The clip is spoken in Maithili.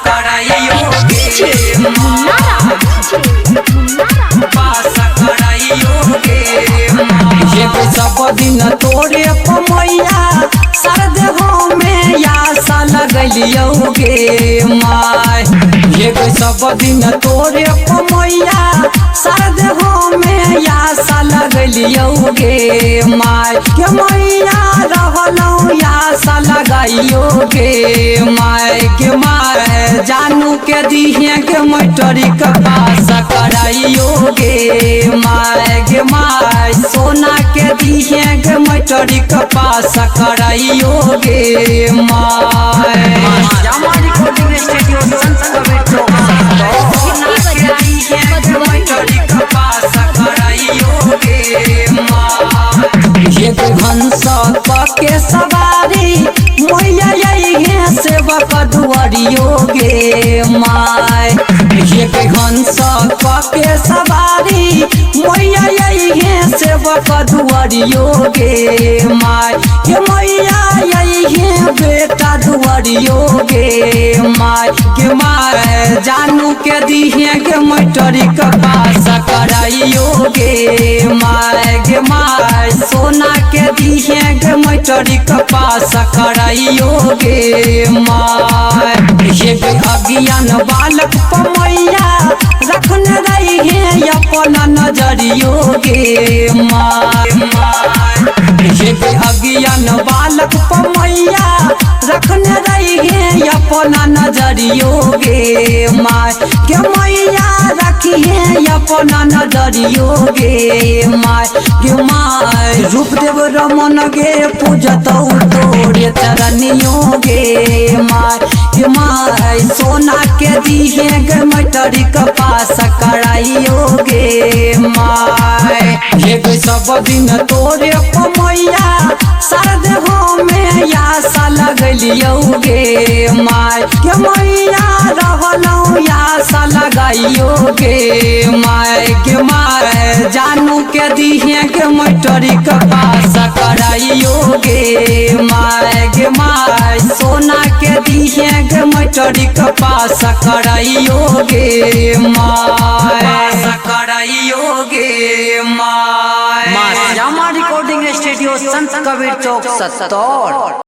कराइयो गे मुन्ना राज, मुन्ना राज। पास कराइयो गे। ये सब दिन तोरे पमैया सरद हो में आशा लगलियो गे माय। ये सब दिन तोरे पमैया सरद हो में आशा लगलियो गे माय। के मैया रहलौ आशा लगाइयो गे माय। के माय जानू के दिहे के मटरी के पास कराइयो गे माय। गे माय सोना के दिहे के मटरी के पास कराइयो गे my. Shyama recording studio Sant Kabir Chowk. सोना के दिहे के मटरी के पास कराइयो गे my. ये हंस के सवारी मैया यही सेवक दुआरियो गे my. ये हंस के सवारी मैया यही सेवक दुआरियो गे my. ये मैया यही बेटा दुआरियो गे my. के my जानू के दिहे के मटरी के पास कराइयो गे my. गे my सोना के दिहे के मटरी के पास कराइयो गे my. ये अज्ञान बालक पमैया रखने रही है अपना नजरियो गे my. ये अज्ञान बालक पमैया रखने रही है अपना नजरियो गे my. के मैया रखी है अपना नजरियो गे my. गे my रूप देव रमन गे पूजतौ तोरे चरनियो गे my. गे my सोना के दिहे गे मटरी के पास कराइयो गे my. ये सब दिन तोरे पमैया सरद हो में आशा लगलियो गे my. के मैया रहलौ आशा लगाइयो गे my. गे my जानू के दिहे के मटरी के पास कराइयो गे my. गे my सोना के दिहे के मटरी के पास कराइयो गे my. पास कराइयो गे my. Shyama recording studio Sant Kabir Chowk Sattaur.